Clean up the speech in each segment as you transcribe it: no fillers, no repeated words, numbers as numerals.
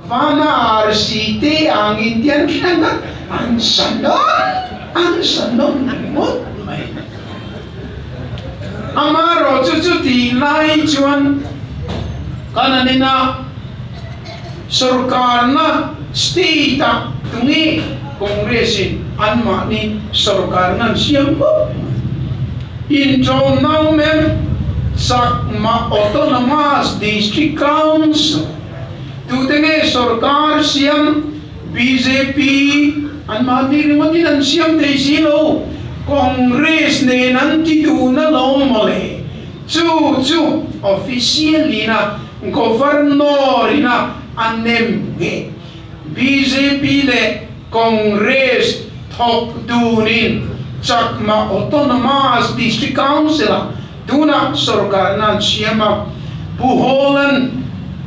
Vana arsi te angin tian thleng khan an sa nawn an sa nawn ringawt mai. Amaherawhchu chutih lai chuan kan an ina sorkarna state ah tunge Congress in anmahni sorkarna an siam khawp mai. Inṭawm nau mem Chakma Autonomous District Council. Tute nge sorkar siam bjp anmahni ringawtin an siam thei si lo, Congress nen an ti dun alawm mawle. Chu chu official ina Governor ina a nem nge bjp leh Congress thawk dunin Chakma Autonomous District Council ah Tunah sorkarna an siam a, Pu Hawla'n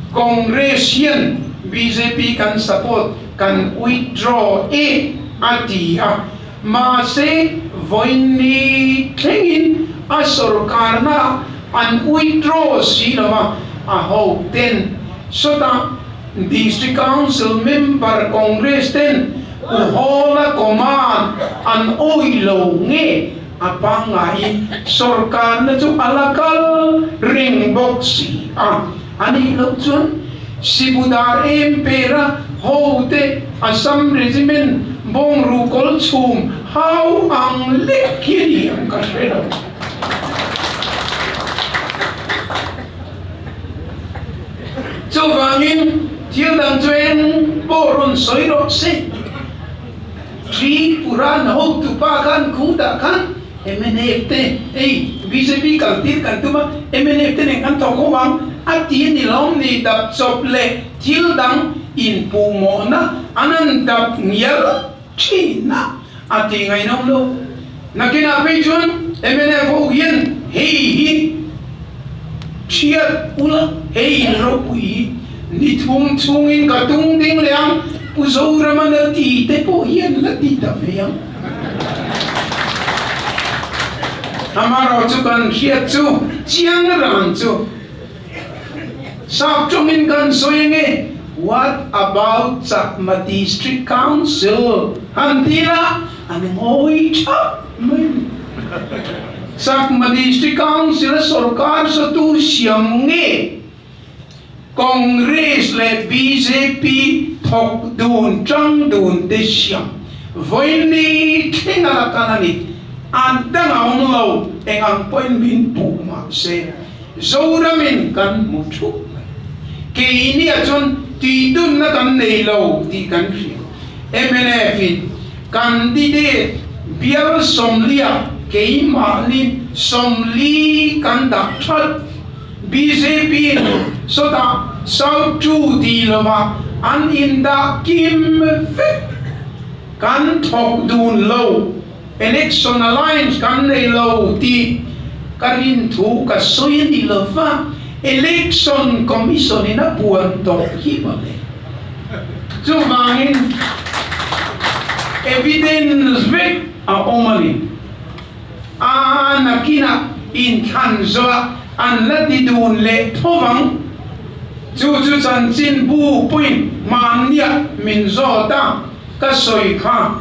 Congress hian bjp kan support kan withdraw e a ti a, mahse vawiinni thlengin a sorkarna an withdraw si lo a, a ho ten sawtah District Council member Congress ten Pu Hawla command an awih lo nge A pangngaiin sorkarna chu a la kal reng bawk si a, a nih loh chuan Sibudar em pera hote Assam Regiment bawngru kawl chhum hau ang lek hi a ni ang ka hre lo. Chuvangin thil dang chu eng pawh rawn sawi rawh se. Tripura na hotu pa khan khudah khan mnf te hei bjp kal tir kan tum a mnf te nen kan thawk ho ang a ti a ni lawm ni dap chawp leh thil dang inpuhmawhna an han dap ngial thin a a ti ngaihnawm lo. Nakinah phei chuan mnf ho hian hei hi Thiat ula, hei in ropui hi ni thum chhungin ka tung ding leh ang, Pu Zorama la ti te pawh hian la ti ta ve ang. Amaherawh chu kan hriat chu chiang ran chu sap tawngin kan sawi ange, What about Chakma District Council? Han ti la, an ngawi thap mai a ni. Chakma District Council a sorkar sawtu siam nge Congress leh bjp thawk dun tang dun te siam vawiin thleng a la kal a ni. A dang a awm lo, eng ang pawhin min puh mah se Zoramin kan hmu thup mai. Keini ah chuan tihdunna kan nei lo tih kan hria. Mnf in candidate bial sawmliah keimahni 40 kan dah that. Bjp in sawtah South two tih lovah an indah kim vek. Kan thawk dun lo, election alliance kan nei lo tih ka rin thu ka sawi a ni lova, Election Commission in a puan tawh hi mawle. Chuvangin evidence vek a awm a ni. A nakinah inthlan zawhah an la ti dun leh tho vang. Chu chu chanchin bu puiin hmanniah min zawt a, ka sawi kha.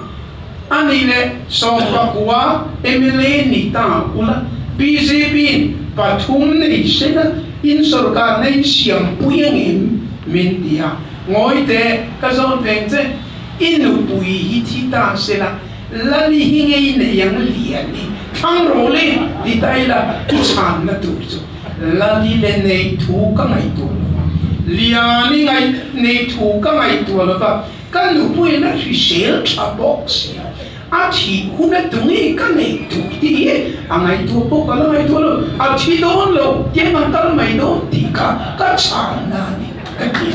A nih leh 19 mla ni ta ula, BJP-in pathum nei sela in sorkarna in siampui angem min ti a, ngawi teh ka zawn veng che, i nupui hi thi ta sela Lali hi ngei nei ang lian i thlang rawh le ti ta ila i chhanna tur chu Lali le nei thu ka ngaihtuah lo va, Lian i ngaih nei thu ka ngaihtuah lo va, Ka nupuiin a hrisel tha bawk si a, a thih hun a tunge ka neih tur tih hi a ngaihtuah pawh ka la ngaihtuah lo, a thi dawn lo tiang an kal mai dawn tih kha ka chhanna a ni ka ti.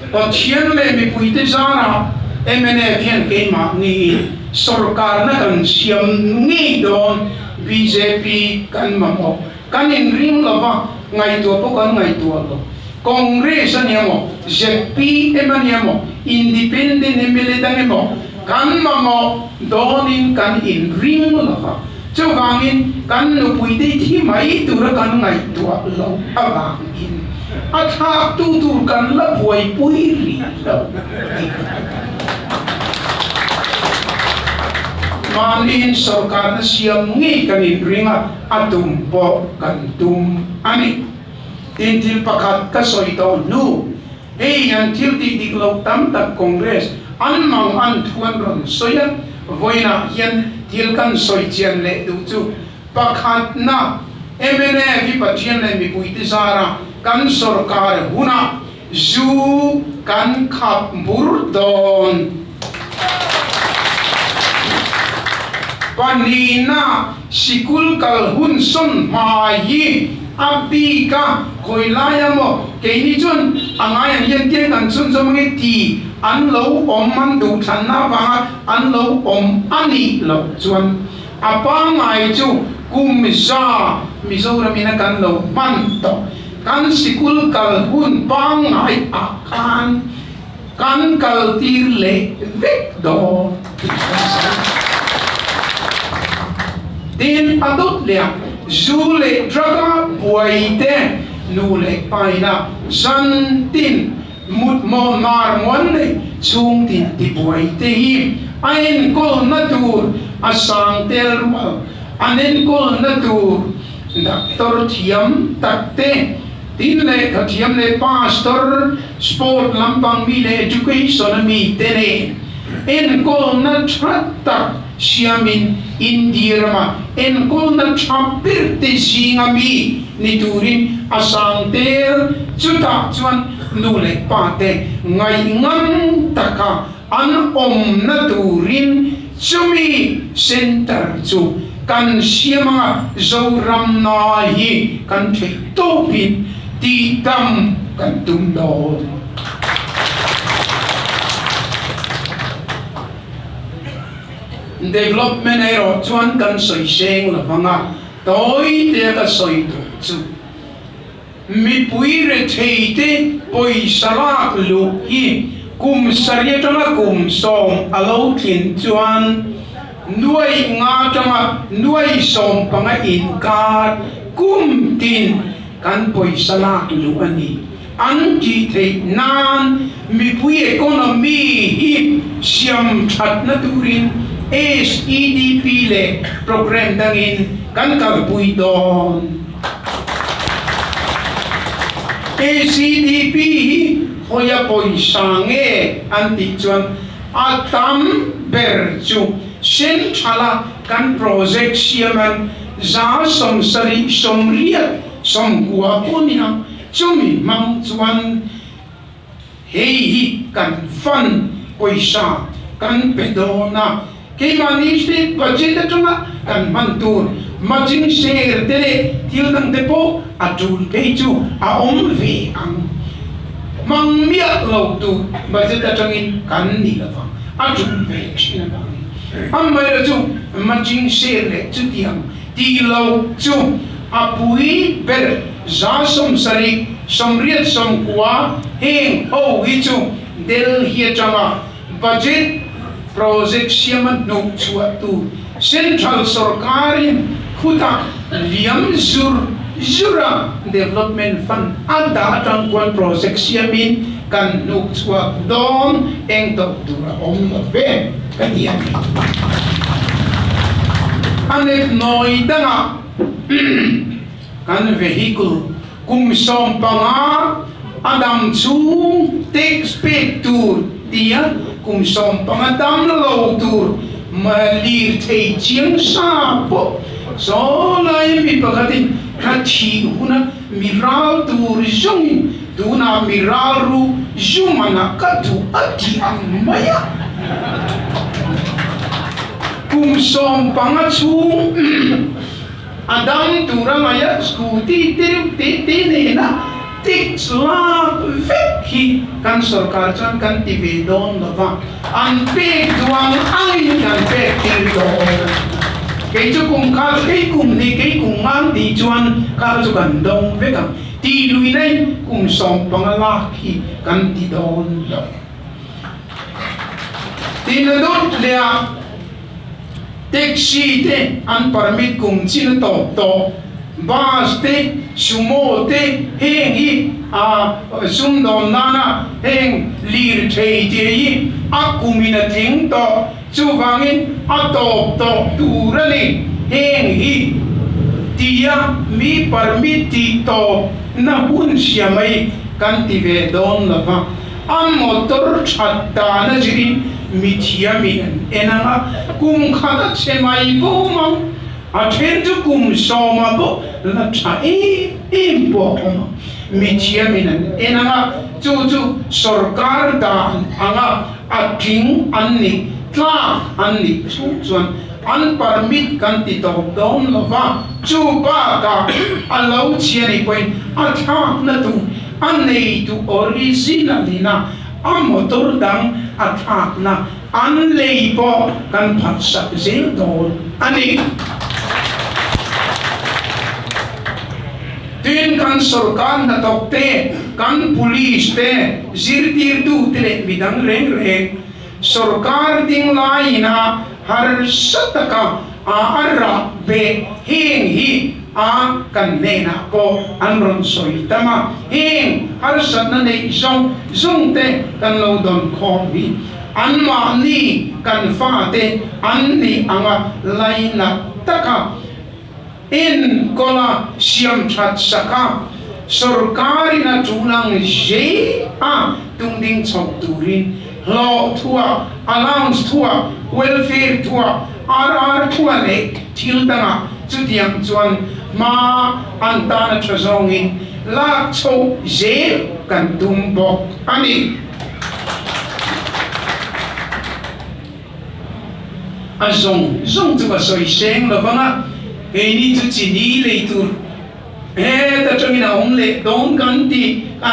Pathian leh mipuite zarah mnf hian keimahni sorkarna kan siam ngei dawn, bjp kan mamawh. Kan inring lo va, ngaihtuah pawh kan ngaihtuah lo. Congress a nia maw, zpm a nia maw, Independent mla dang emaw, kan mamawh dawnin kan inring lo va. Chuvangin kan nupuite thi mai tura kan ngaihtuah loh avangin a thlaktu tur kan la buaipui rih lo tih ka hmu. Mahniin sorkarna siam ngei kan inring a, a tum pawh kan tum a ni. Tin, thil pakhat ka sawi tawh hnu, hei an thil tih dik loh tam tak Congress an mang an thu an rawn sawi a, vawiinah hian thil kan sawi chian leh duh chu pakhatna, mnf hi Pathian leh mipuite zara kan sorkar hunah Zu kan khap bur dawn. Pahnihna, sikul kal hun sawn hma hi a bik a, khawi lai a maw? Keini chuan a ngai ang hian tiang kan chhunzawm ange ti an lo awm an duhthlanna avanga an lo awm a nih loh chuan a pangngai chu kum za Mizoramin a kan lo hman tawh. Kan sikul kal hun pangngai ah khan kan kal tir leh vek dawn tih kan sawi. Tin, a dawt leh a, zu leh drug a buai te nu leh pa ina zan tin mut maw hnar muan nei chhung tin ti buai te hi a enkawlna tur a sang tel rual an enkawlna tur Doctor thiam tak te, tin lehkha thiam leh pastor, sport lampang mi leh education a mi te nen enkawlna tha tak siamin India rama enkawlna tha ber te zinga mi ni turin a sang tel. Chutah chuan nu leh pa te ngaihngam taka an awmna turin chumi centre chu kan siam anga Zoramna hi kan theih tawpin tihdam kan tum dawn. Development erawh chuan kan sawi seng lo vanga tawi te ka sawi duh chu. Mipui retheite pawisa lak luh hi kum sarih atanga kum 10 a lo tlin chuan nuai nga atanga nuai 15 inkar kum tin kan pawisa lak luh a ni. An tih theih nan mipui economy hi siam thatna turin SEDP leh programme dangin kan kalpui dawn. ACDP hi hawia pawisa nge an tih chuan a tam ber chu Central-a kan project siaman 70 80 90 pawh ni ang, chumi hmang chuan hei hi kan fund pawisa kan pe dawn a. Keimahni state budget atanga kan hman tur margin share te leh thil dang te pawh a tul phei chu a awm ve ang. Hmang miah lo tur budget atangin kan ni lovang, a tul ve thin avangin. Amaherawhchu chu margin share leh chutiang tih lo chu a pui ber 70 80 90 heng ho hi chu Delhi atanga Budget project siama hnuk chhuah tur Central sorkarin khutah liam zur zura Development Fund a dah atang khuan project siamin kan hnuk chhuak dawn eng tawh tur a awm lo ve ka ti a ni. A nek nawi dangah kan vehicle Kum 15 a dam chhung tax pek tur tia kum 15 dam lo tur lirthei chiang sa pawh zawlai mi pakhatin ka thih huna mi ral tur zawngin tunah mi ral ru zumanah ka duh a ti ang mai a. Kum 15 chhung A dam tur a ngaih a, scooty te reuh te te nena tax lak vek hi kan sorkar chuan kan ti ve dawn lo va, an pek duh ang angin kan pek tir dawn. Kei chu kum kha chu kei kum hnih kei kum ngang tih chuan kha chu kan dawng vek ang tih lui nai kum 15 lak hi kan ti dawn lo. Tin a dawt leh a. Taxi te an permit kum chin a tawp tawh, bus te, sumo te heng hi a sumdawn nana heng lirthei te hi a kumin a tling tawh, chuvangin a tawp tawh tur a ni. Heng hi tia mi permit tih tawp na hun sia mai kan ti ve dawn lo va. A motor that dan a zirin mithiamin an en ang a, kum khat a chhe mai bawm ang, a then chu kum sawma pawh la tha em em pawh a awm ang. Mithiamin an en ang a, chu chu sorkar dan anga a tling an nih, tlak an nih chhung chuan an permit kan ti tawp dawn lo va, chu bakah a lo chhia nih pawhin a thlakna tur A neitu original ina a motor dang a thlakna an lei pawh kan phatsak zel dawn a ni. Tin, kan sorkar hnathawk te, kan police te, zirtirtu te leh midang reng reng sorkar ding laiina harsa taka a a rah beh heng hi a kan hnenah pawh an rawn sawi tam a, heng harsatna neih zawng zawng te kan lo dawn khawm hi anmahni kan fate an nih anga lainat taka enkawla siam that sak a, sorkarin a tul ang zeh a tungding chho turin hlawh thuah, allowance thuah, welfare thuah, RR thuah leh thil dangah chutiang chuan hma an tan a tha zawngin lak chhoh zel kan tum bawk a ni. A zawng zawng chu ka sawi seng lo vang a, keini chu chini lei tur heta tangin a awm leh dawn kan ti a.